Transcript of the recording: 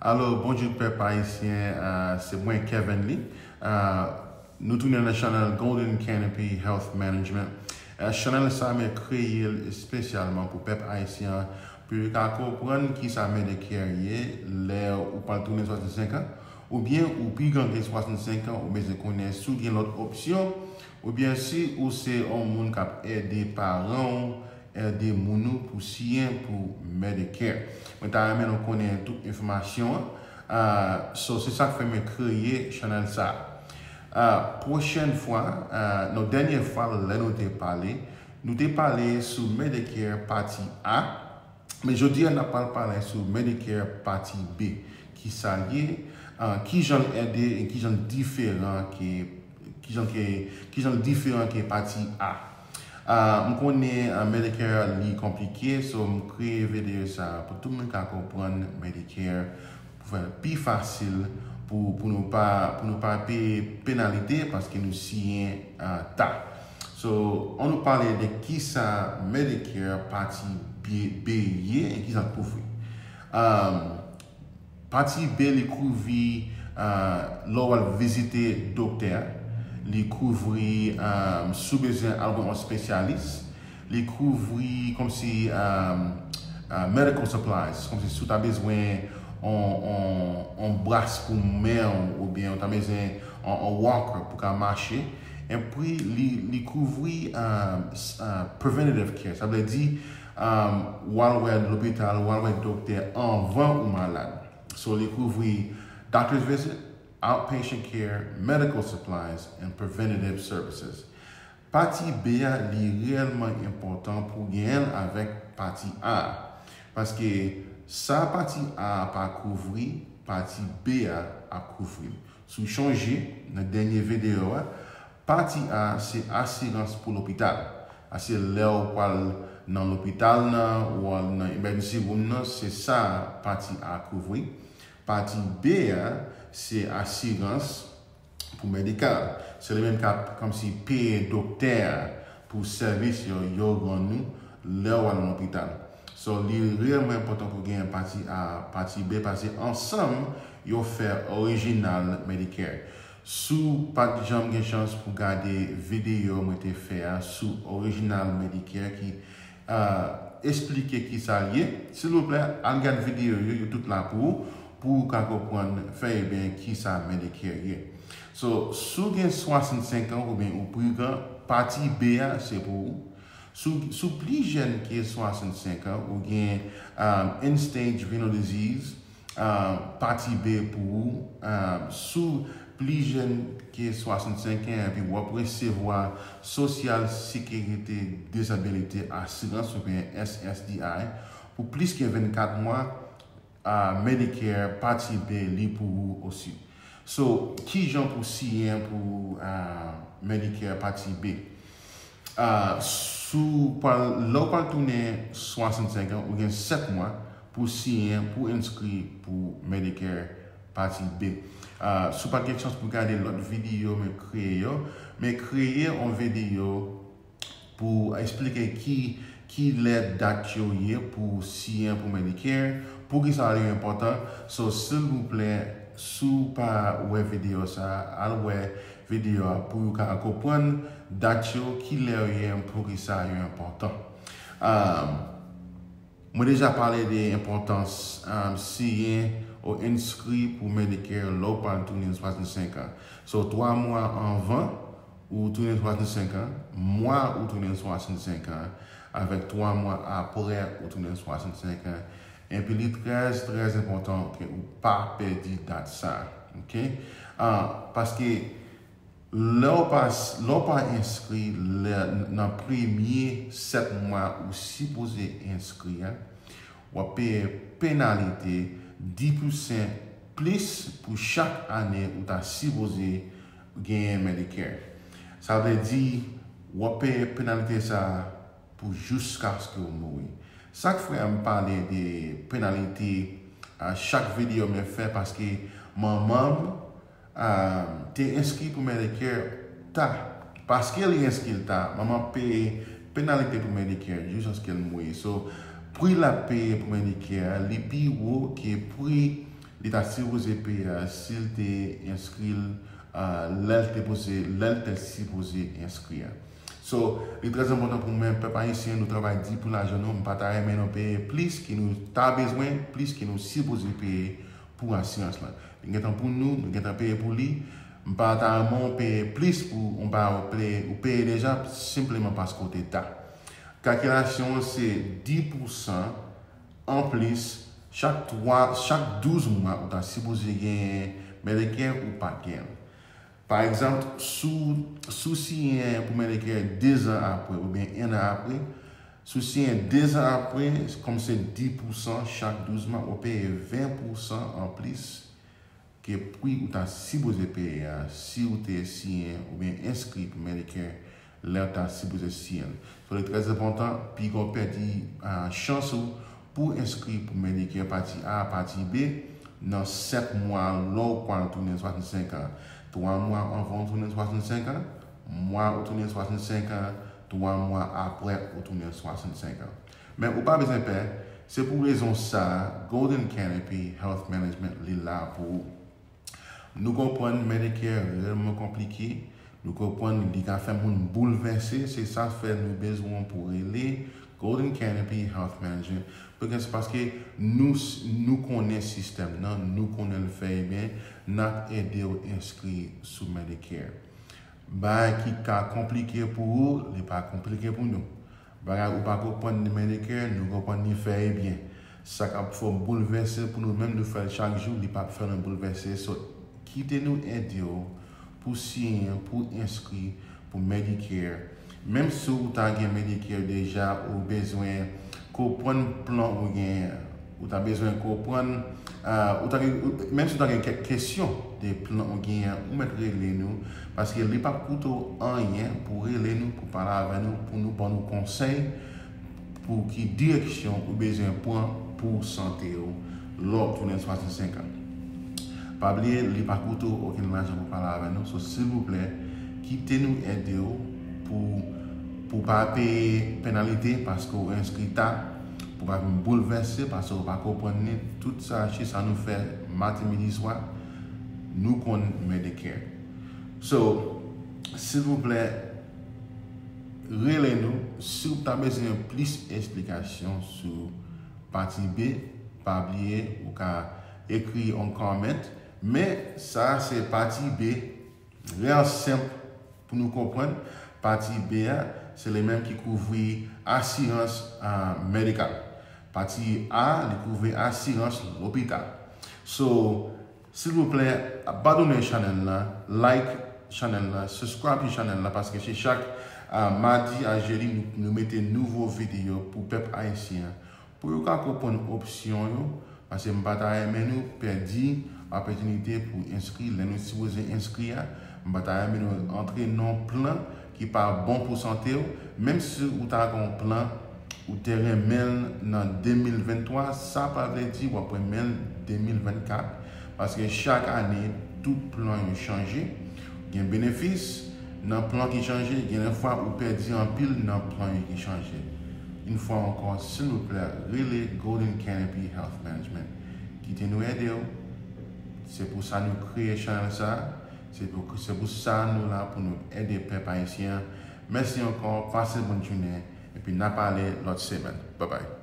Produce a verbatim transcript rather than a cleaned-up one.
Alo, bonjou pèp ayisyen, ah, se mwen Kevin Lee. Ah, nou tounen nan chanèl Golden Canopy Health Management. Ah, chanèl sa mwen kreye l espesyalman pou pèp ayisyen an, pou yo ka konprann kisa Medicare ye, lè ou pral tounen swasannsenk an, oubyen ou pi gran ke swasannsenk an, ou bezwen konnen si w gen lòt opsyon, oubyen si ou se yon moun k ap ede paran w, ede moun ou pou siyen pou Medicare. Mwen ta renmen nou konnen tout enfòmasyon an. Ah, so, se sa k fè mwen kreye chanèl sa. Ah, pwochèn fwa, ah, non, dènye fwa lè nou te pale, nou te pale sou Medicare Pati A, men jodi a n ap pral pale sou Medicare Pati B. Kisa l ye, ah, kijan l ede e kijan l diferan ke, kijan ke, kijan l diferan ke Pati A. Ah, m konnen, ah, Medicare li konplike, so m kreye videyo sa pou tout moun ka konprann Medicare pou fè l pi fasil pou, pou nou pa, pou nou pa peye penalite paske nou siyen, ah, ta. So, ann nou pale de kisa Medicare Pati B, B ye e kisa l kouvri. Ah, Pati B li kouvri, ah, lè w al vizite doktè a. Li kouvri, ah, si w bezwen al wè yon espesyalis. Li kouvri kòmsi, ah, ah, medical supplies, kòmsi si w ta bezwen yon, yon, yon bras pou men w, oubyen w ta bezwen yon, yon walker pou ka mache. Epi li, li kouvri, ah, s-, ah, preventative care. Sa vle di, ah, w al wè lopital, w al wè doktè anvan ou malad. So, li kouvri doctor's visit, outpatient care, medical supplies, and preventative services. Pati B a, li reyèlman enpòtan pou genyen l avèk Pati A. Paske sa Pati A pa kouvri, Pati B a ap kouvri l. Si w chonje, nan dènye videyo a, Pati A se asirans pou lopital. A se lè w pral nan lopital nan, ou al nan emergency room nan, se sa Pati A kouvri. Pati B a, se asirans pou medikal. Se li menm k ap kòmsi peye doktè a pou sèvis yo, yo rann ou lè w al nan lopital. So, li reyèlman enpòtan pou gen pati A, pati B, paske ansanm, yo fè orijinal Medicare. Si w pa t janm gen chans pou gade videyo mwen te fè a sou orijinal Medicare ki, ah, esplike kisa l ye, silvouplè, al gade videyo yo, yo tout la pou ou, pou ou ka konprann fè e byen kisa Medicare ye. So, si w gen swasannsenk an oubyen ou pi gran, pati B a se pou ou. Si w, si w pli jèn ke swasannsenk an, ou gen, um, end-stage renal disease, um, pati B pou ou. Um, si w pli jèn ke swasannsenk an, epi w ap resevwa Social Security Disability Assurance oubyen S S D I, pou plis ke vennkat mwa, ah, Medicare Pati B li pou ou osi. So, kijan pou siyen pou, ah, Medicare Pati B? Ah, si w pral, lè w pral tounen swasannsenk an, ou gen sèt mwa pou siyen, pou enskri pou Medicare Pati B. Ah, si w pa t gen chans pou gade lòt videyo mwen kreye yo, mwen kreye yon videyo pou eksplike ki, ki lè dat yo ye pou siyen pou Medicare, poukisa yo enpòtan. So, silvouplè, si w pa wè videyo sa, al wè videyo a pou w ka konprann dat yo, ki lè yo ye, poukisa yo enpòtan. Um, Mwen deja pale de enpòtans, um, siyen ou enskri pou Medicare lè w pral tounen swasannsenk an. So, twa mwa anvan ou tounen swasannsenk an, mwa ou tounen swasannsenk an, avèk twa mwa apre ou tounen swasannsenk an. Epi li trè, trè enpòtan ke ou pa pèdi dat sa. Oke? Ah, paske Lè w pa, lè w pa enskri lè, nan premye sèt mwa ou sipoze enskri a, w ap peye penalite dis pousan plis pou chak ane ou ta sipoze genyen Medicare. Sa vle di, w ap peye penalite sa a pou jiskaske w mouri. Sa k fè m pale de penalite a chak videyo mwen fè, paske manman m, ah, te enskri pou Medicare ta. Paske li enskri l ta, manman peye penalite pou Medicare jiskaske l mouri. So, pri l ap peye pou Medicare, li pi wo ke pri li ta sipoze peye a si l te enskri l, ah, lè l te poze, lè l te sipoze enskri a. So, li trè enpòtan pou mwen, pèp ayisyen, nou travay di pou lajan nou. M pa ta renmen nou peye plis ke nou ta bezwen, plis ke nou sipoze peye pou asirans lan. Li gentan pou nou, nou gentan peye pou li. M pa ta renmen w peye plis pou yon bagay ou peye, ou peye deja, senpleman paske w te ta. Kalkilasyon an se dis pousan anplis chak twa, chak douz mwa ou ta sipoze genyen Medicare ou pa t genyen l. Pa egzanp, si w, si w siyen pou Medicare dezan apre oubyen en an apre, si w siyen dezan apre, kòm se dis pousan chak douz mwa, ou peye ven pousan anplis ke pri ou ta sipoze peye a si w te siyen oubyen enskri pou Medicare lè w ta sipoze siyen l. So, li trè enpòtan, piga w pèdi, ah, chans ou pou enskri pou Medicare pati A, pati B, nan sèt mwa lè w pral tounen swasannsenk an. Twa mwa anvan w tounen swasannsenk an, mwa ou tounen swasannsenk an, twa mwa apre ou tounen swasannsenk an. Men ou pa bezwen pè, se pou rezon sa a, Golden Canopy Health Management li la pou ou. Nou konprann Medicare reyèlman konplike. Nou konprann li ka fè moun boulvèse. Se sa k fè nou bezwen w pou rele Golden Canopy Health Management. Poukisa? Paske nou, nou konnen sistèm nan, nou konnen l fè byen, n ap ede w enskri sou Medicare. Bagay ki ka konplike pou ou, li pa konplike pou nou. Bagay ou pa konprann ni Medicare, nou konprann ni fè e byen. Sa k ap fè w boulvèse pou nou menm, nou fè l chak jou, li p ap fè nou boulvèse. So, kite nou ede w pou siyen, pou enskri pou Medicare. Menm si w ta gen Medicare deja, ou bezwen konprann plan ou genyen an. Ou ta bezwen konprann, ah, ou ta gen, ou, menm si w ta gen kèk kesyon de plan ou genyen an, ou mèt rele nou, paske li p ap koute w anyen pou rele nou, pou pale avè nou, pou nou ban nou konsèy pou ki direksyon ou bezwen pran pou sante w lè w tounen swasannsenk an. Pa bliye, li pa koute w okenn lajan pou pale avè nou. So, silvouplè, kite nou ede w pou, pou pa peye penalite paske w enskri ta, pou pa vin boulvèse paske w pa konprann ni tout sa, chi sa nou fè maten, midi, swa, nou konn Medicare. So, silvouplè, rele nou si w ta bezwen plis esplikasyon sou pati B. Pa bliye, ou ka ekri yon comment. Men, sa se pati B, rèl senp pou nou konprann. Pati B a, se li menm ki kouvri asirans, ah, medikal. Pati A, li kouvri asirans lopital. So, silvouplè, abòne chanèl la, like chanèl la, subscribe chanèl la, paske se chak, ah, madi a jedi nou, nou mete nouvo videyo pou pèp ayisyen an, pou yo ka konprann opsyon yo, paske m pa ta renmen nou pèdi opòtinite pou enskri lè nou sipoze enskri a. M pa ta renmen nou antre nan yon plan ki pa bon pou sante w, menm si ou ta gen yon plan ou te renmen l nan de mil venntwa, sa pa vle di w ap renmen l de mil vennkat, paske chak ane, tout plan yo chanje. Gen benefis nan plan ki chanje, gen de fwa ou pèdi anpil nan plan yo ki chanje. Yon fwa ankò, silvouplè, rele Golden Canopy Health Management. Kite nou ede w. Se pou sa nou kreye chanèl sa. Se pou, se pou sa nou la pou nou ede pèp ayisyen an. Mèsi ankò, pase bòn jounen, epi n a pale lòt semèn. Babay.